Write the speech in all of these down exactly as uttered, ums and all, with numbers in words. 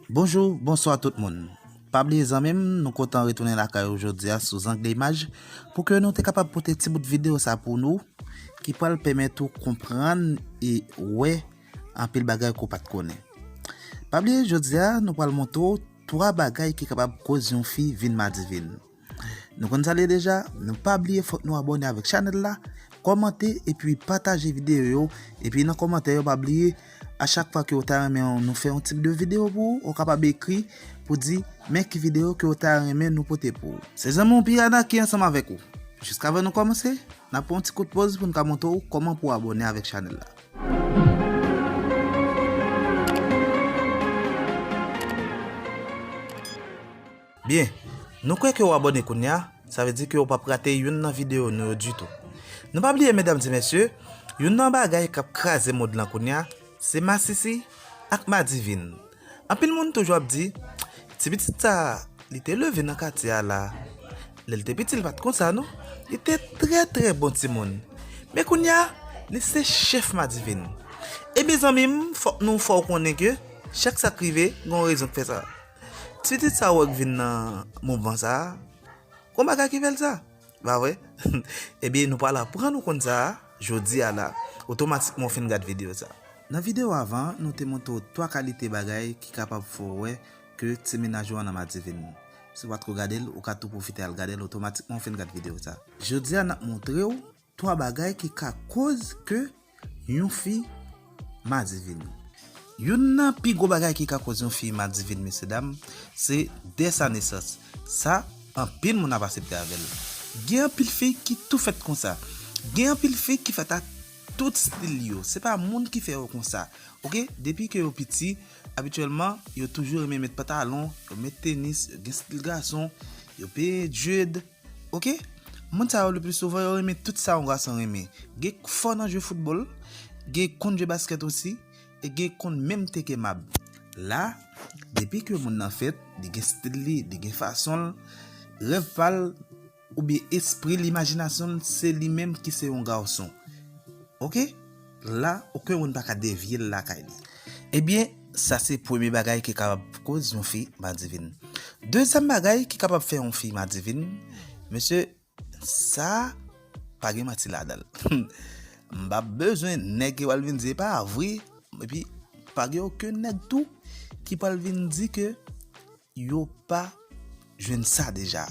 Bonjou, bonswa tout moun. Pa bliye zanmi m, nou kontan retounen lakay ou jodi a sou Zangle Imaj pou ke nou te kapab pote ti bout videyo sa pou nou ki pral pèmèt ou konprann e wè anpil bagay ke w pa t konnen. Pa bliye jodi a nou pral montre w twa bagay ki kapab koz yon fi vin madivin. Nou konn sa l ye deja, nou pa bliye fòk nou abòne avèk chanèl la, kòmante epi pataje videyo yo, epi nan kòmantè yo pa bliye a chak fwa ke w ta renmen nou fè yon tip de videyo pou ou, ou kapab ekri pou di men ki videyo ke w ta renmen nou pote pou ou. Se zanmi w Piranha ki ansanm avèk ou. Jiskavan nou kòmanse, n ap pran yon ti kout pòz pou n ka montre w kòman pou w abòne avèk chanèl la. Byen, nou kwè ke w abòne kounye a, sa vle di ke w p ap rate youn nan videyo nou yo ditou. Nou pa bliye medam e mesye, youn nan bagay k ap kraze mond lan kounye a, se masisi ak madivin. Anpil moun toujou ap di, ti pitit sa, li te leve nan katye a la. Lè l te piti, li pa t konsa non. Li te trè trè bon timoun. Men kounye a, li se chèf madivin. Ebyen zanmi m, fòk nou fè w konnen ke chak sa k rive, gen yon rezon k fè sa. Ti pitit sa w wè k vin nan mouvman sa a, gon bagay ki fè l sa. Pa vre? Ebyen, nou pral aprann ou konn sa a, jodi a la, otomatikman w fin gad videyo sa. Nan videyo avan, nou te montre w twa kalite bagay ki kapab fè w wè ke ti mennaj ou an nan madivin. Si w pa t ko gade l, ou ka tou pwofite al gade l otomatikman w fin gad videyo sa. Jodi a, n ap montre w twa bagay ki ka koz ke yon fi madivin. Youn nan pi gwo bagay ki ka koz yon fi madivin, mesye dam, se dè sa nesans. Sa, anpil moun ap asepte avè l. Gen anpil fi ki tou fèt konsa. Gen anpil fi ki fèt ak tout stil yo. Se pa moun ki fè yo konsa. Oke? Depi ke yo piti, abityèlman, yo toujou renmen met pantalon, yo met tenis, yo gen stil gason, yo peye dread. Oke? Moun sa yo, le pli souvan, yo renmen tout sa yon gason renmen. Gen k fò nan jwe foutbòl, gen k konn jwe baskèt osi, e gen k konn menm teke mab. La, depi ke moun nan fèt, li gen stil li, li gen fason l, rèv pa l, oubyen espri l, imajinasyon l, se li menm ki se yon gason. Oke? La, okenn moun pa ka devye l lakay li. Ebyen, sa se premye bagay ki kapab koz yon fi madivin. Dezyèm bagay ki kapab fè yon fi madivin, mesye, sa pa gen manti ladan l. M pa bezwen nèg ki pral vin di e pa vre, epi pa gen okenn nèg tou ki pral vin di ke yo pa jwenn sa deja.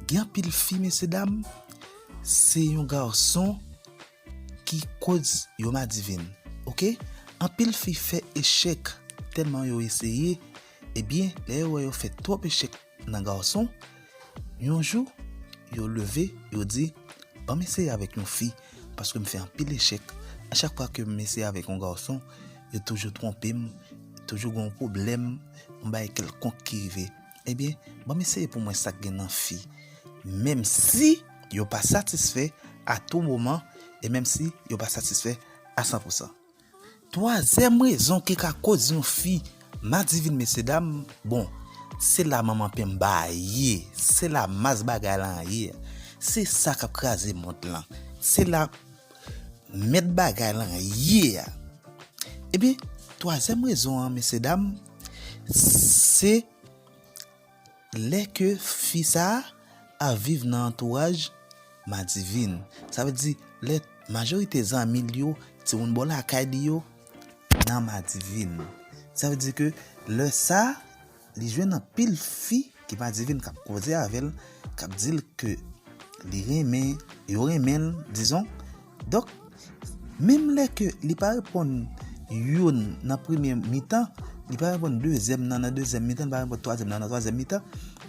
Gen anpil fi, mesye dam, se yon gason ki koz yo madivin. Oke? Anpil fi fè echèk tèlman yo eseye, ebyen, lè yo wè yo fè twòp echèk nan gason, yon jou, yo leve, yo di, ban m eseye avèk yon fi, paske m fè anpil echèk. A chak fwa ke m eseye avèk yon gason, yo toujou twonpe m, toujou gen yon pwoblèm, yon bagay kèlkonk ki rive. Ebyen, ban m eseye pou m wè sa k gen nan fi. Menm si yo pa satisfè a tou moman, e menm si yo pa satisfè a san pou san. Twazyèm rezon ki ka koz yon fi madivin, mesye dam, bon, se la manman penba ye, se la mas bagay lan ye, se sa k ap kraze mond lan, se la mèt bagay lan ye a. Ebyen, twazyèm rezon an, mesye dam, se lè ke fi sa a ap viv nan antouraj madivin. Sa vle di, lè majorite zanmi l yo, timoun bò lakay li yo, nan madivin. Sa vle di ke lè sa, li jwenn anpil fi ki madivin k ap koze avè l, k ap di l ke li renmen, yo renmen l, dizon. Donk, menm lè ke li pa reponn youn nan premye mitan, li pa reponn dezyèm nan nan dezyèm mitan, li pa reponn twazyèm nan nan twazyèm mitan,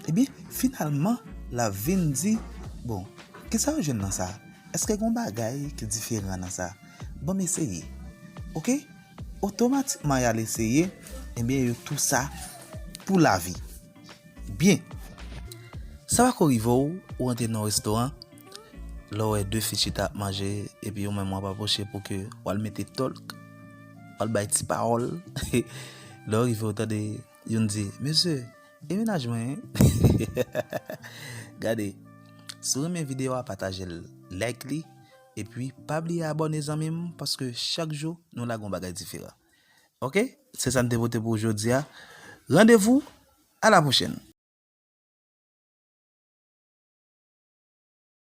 ebyen, finalman, l ap vin di, bon, kisa yo jwenn nan sa? Èske gen yon bagay ki diferan nan sa? Ban m eseye. Oke? Otomatikman, y al eseye, ebyen, yo tou sa pou lavi. Byen. Sa pa ko rive w, ou antre nan yon restoran, lè w wè de fi chita ap manje, epi ou menm w ap apwoche pou ke w al mete tòlk, w al bay ti pawòl. Lè w rive, ou tande youn di, "Mesye, e mennaj mwen, en?" Gade, si w renmen videyo a, pataje l, like li, epi pa bliye abòne zanmi m, paske chak jou, nou lage yon bagay diferan. Oke? Se sa n te pote pou w jodi a. Randevou, a la pwochèn.